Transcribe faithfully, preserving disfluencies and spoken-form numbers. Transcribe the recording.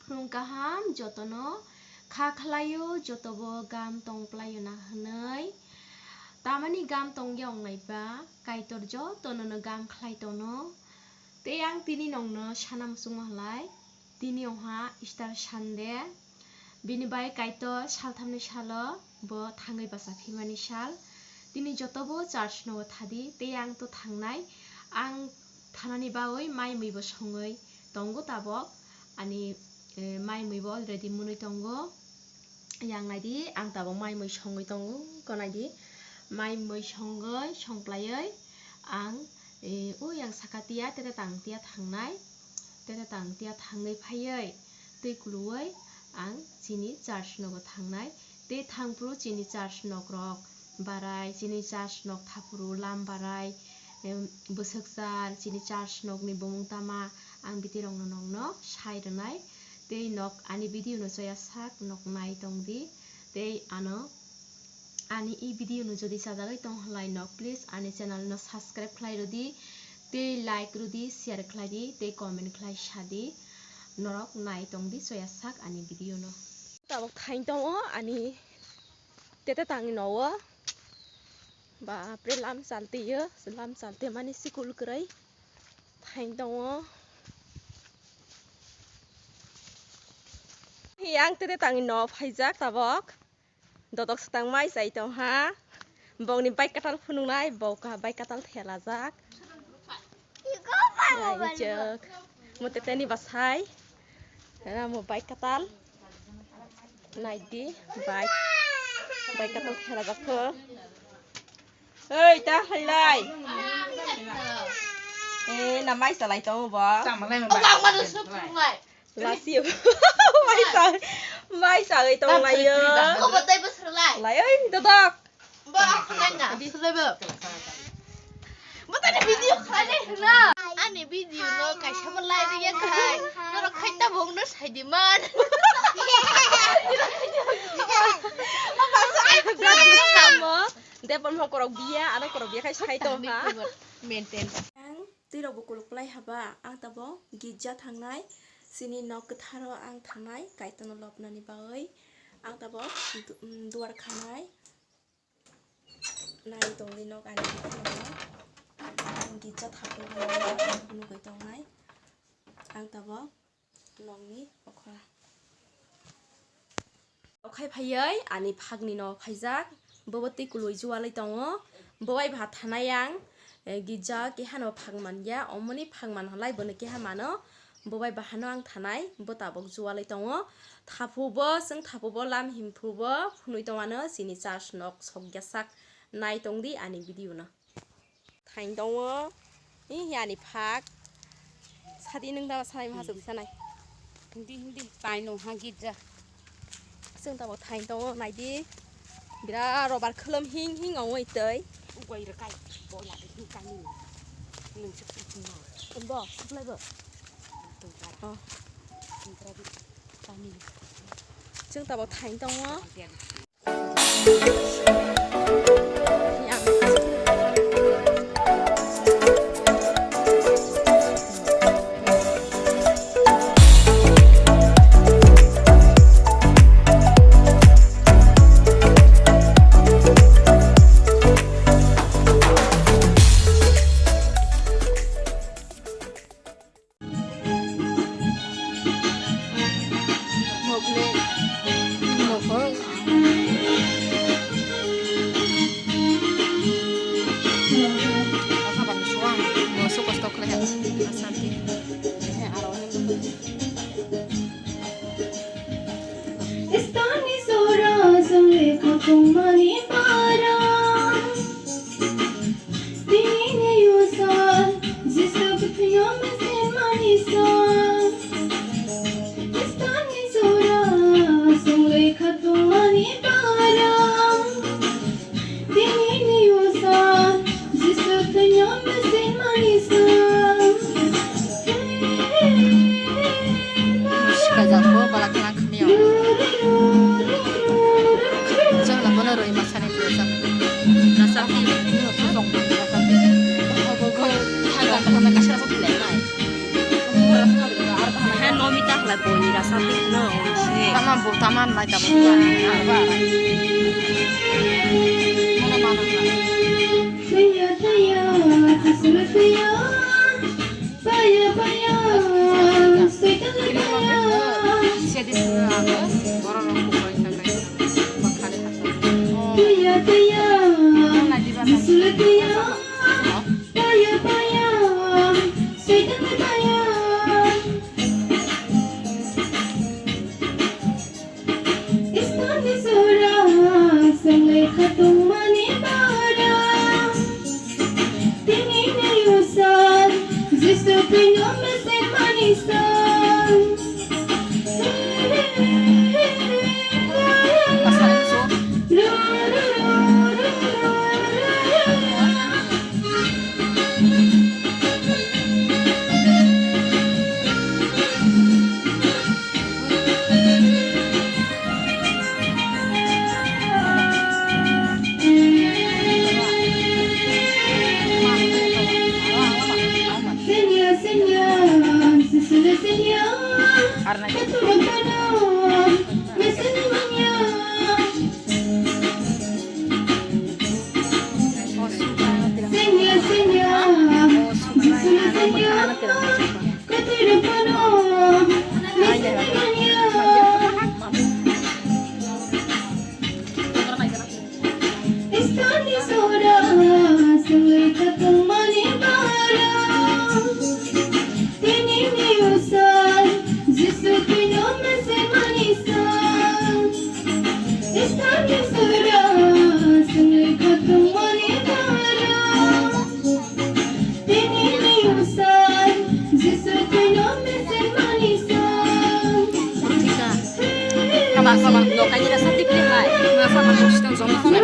Khulum kaham jotono kha khlaio, jotobo gam tong plaio na hwnwi. Tamani gam tongya wngnai ba, Kaitor jotono no gam khlai tono. Tei ang tini nongno sana muchungma halai, tini ongha Easter Sunday. Bini bai Kaitor salthamni salo bo thangwi basa phimani sal. Tini jotobo church no thadi, tei ang to thangnai. Ang thanani bagwi mai mui bo songwi tongo tabok. Ani, eh, mai mui bo already mwnwi tongo. Yang naidi, ang tabok mai mui songwi tongo, ko naidi. Mai mui songwi, songplaiwi ang, eh, o yang saka tiya, tete tang tiya thangnai. Tete tang tiya thangwi phaiwi, twi kuluwi ang chini church nogo thangnai. Tei thangphuru chini church nok rok barai, chini church nok thaphuru lam barai, em, bwswkchar, chini church nokni bumung tama, ang bitirokno nokno sai rwnai. Tei nok ani video no choya sak nok nai tong di. Tei ano ani e video no jodi chajagwi tong halai nok, please ani channel no subscribe khlai rwdi. Tei like rwdi, share khlai di, tei comment khlai sa di. Norok nai tong di choya sak ani video no. Tabok thain tongo ani tete tangni nogo. Bapre, lam chaltio, lam chaltio mani sikul kwrwi thain tongo. Yang tete tangni no phaijak tabok. Dodok swtang mai chai tongha. Bokni bike katal phunuknai, bo kaha bike katal thelajak. Naijak. Mo teteni bwsai. Mo bike katal. Naidi, bike. Bike katal thelajak kho. Oi, ta khailai. Eh, na mai salai tongo bo. Tama lai mo bike. Lasio. Mai sa, mai sa oi tong lai yo. Obo tei bo srwlai. Lai oi, dodok. Bo khlai na, srwlai bo. Bo tani video khlai nai hwna. Ani video no kaisa bo lai ri ya khai. Norok khai ta bong no sai di man. Depon mo korok biya, ano korok biya khai sai tong ha. Maintain. Twi rok bo kuluk lai haba, ang tabok girja thangnai, chini nok kwtharo ang thangnai, Kaitorno lobnani bagwi ang tabok du-, um, duar khanai, nai tongwi nok ani bisingo, ang girja thapwi nugwi tongnai, ang tabok nokni okhora. Okhai phaiwi ani phagni no phaijak, bobo twi kului jualwi tongo. Bobai baha thanai ang, eh, girja keha no phag manya, omoni phag man halai bono keha mano. Bobai baha no ang thanai, bo tabok jualwi tongo. Thaphubo, chwng thaphubo lam himphubo phunui tongmano chini church nok sokya sak. Nai tongdi ani video no. Thain tongo. Ih, yani phak. Sadi nung dama sanai maha sadi sanai. Hindi, hindi. Pai no ha girja. Sung tamo thain tongo, naidi. Bira robar khlom hing hing ongoi tei. Ugoi rekai. Bola de hing kami. Nung se putna. Bo, suplai bo. Tungkara. Oh. Tungkara di. Kami. Sung tamo thain tongo. Estani sora sangli khatung mani para. Tini ni usa, Jisu kuthyam se manisa. Istani sora, sungwi khatung ani para. Tini ni usa, Jisu kuthyam se manisa. Sikajak bo balak lang khmio. Jang na bono roi mas. Lai boni rasa tik no se. Tama bo tama lai tama. Mana mana. Twiya, twiya, twiya, twiya. Paya, paya, soitan paya. Sedi sini aku, borok rok kubai sakai. Bakari kasar. Twiya, twiya, sula twiya. Paya, paya, soitan paya. Istorni sora, swnglai khatungmani bara. Tini ni usan, Jisu twino mesenmani san. Señor, Señor, Señor, Señor. Señor, Señor, Señor, Señor. Estani sora, sungui katung mani bara. Tini ni usan, Jisu twino mesenmani san. Estani sora, sungui katung mani bara. Tini ni usan, Jisu twino mesenmani san. Tika. Kaba, kaba, no, kanya rasa tik ni hai. Rasa makan situ, zona sana.